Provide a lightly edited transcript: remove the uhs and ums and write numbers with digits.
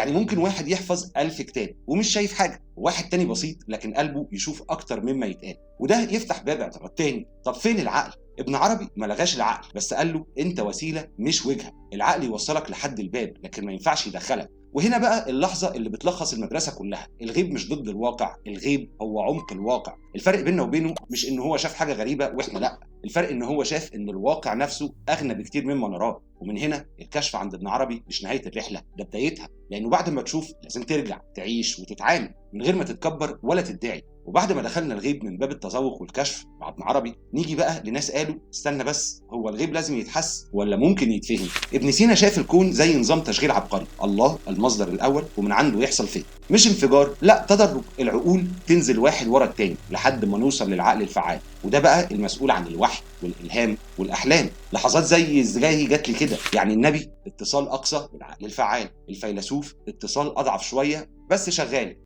يعني ممكن واحد يحفظ 1000 كتاب ومش شايف حاجة، وواحد تاني بسيط لكن قلبه يشوف أكتر مما يتقال. وده يفتح باب اعتراض تاني، طب فين العقل؟ ابن عربي ما لغاش العقل، بس قال له انت وسيلة مش وجهة. العقل يوصلك لحد الباب لكن ما ينفعش يدخلك. وهنا بقى اللحظة اللي بتلخص المدرسة كلها، الغيب مش ضد الواقع، الغيب هو عمق الواقع. الفرق بيننا وبينه مش إن هو شاف حاجة غريبة وإحنا لأ، الفرق إن هو شاف إن الواقع نفسه أغنى بكتير مما نراه. ومن هنا الكشف عند ابن عربي مش نهاية الرحلة، ده بدايتها، لأنه بعد ما تشوف لازم ترجع تعيش وتتعامل من غير ما تتكبر ولا تدعي. وبعد ما دخلنا الغيب من باب التذوق والكشف مع ابن عربي، نيجي بقى لناس قالوا استنى بس، هو الغيب لازم يتحس ولا ممكن يتفهم؟ ابن سينا شاف الكون زي نظام تشغيل عبقري، الله المصدر الأول ومن عنده يحصل فيه، مش انفجار، لا تدرج، العقول تنزل واحد ورا التاني لحد ما نوصل للعقل الفعال، وده بقى المسؤول عن الوحي والإلهام والأحلام. لحظات زي ازاي جات لي كده، يعني النبي اتصال أقصى بالعقل الفعال، الفيلسوف اتصال أضعف شوية بس شغال.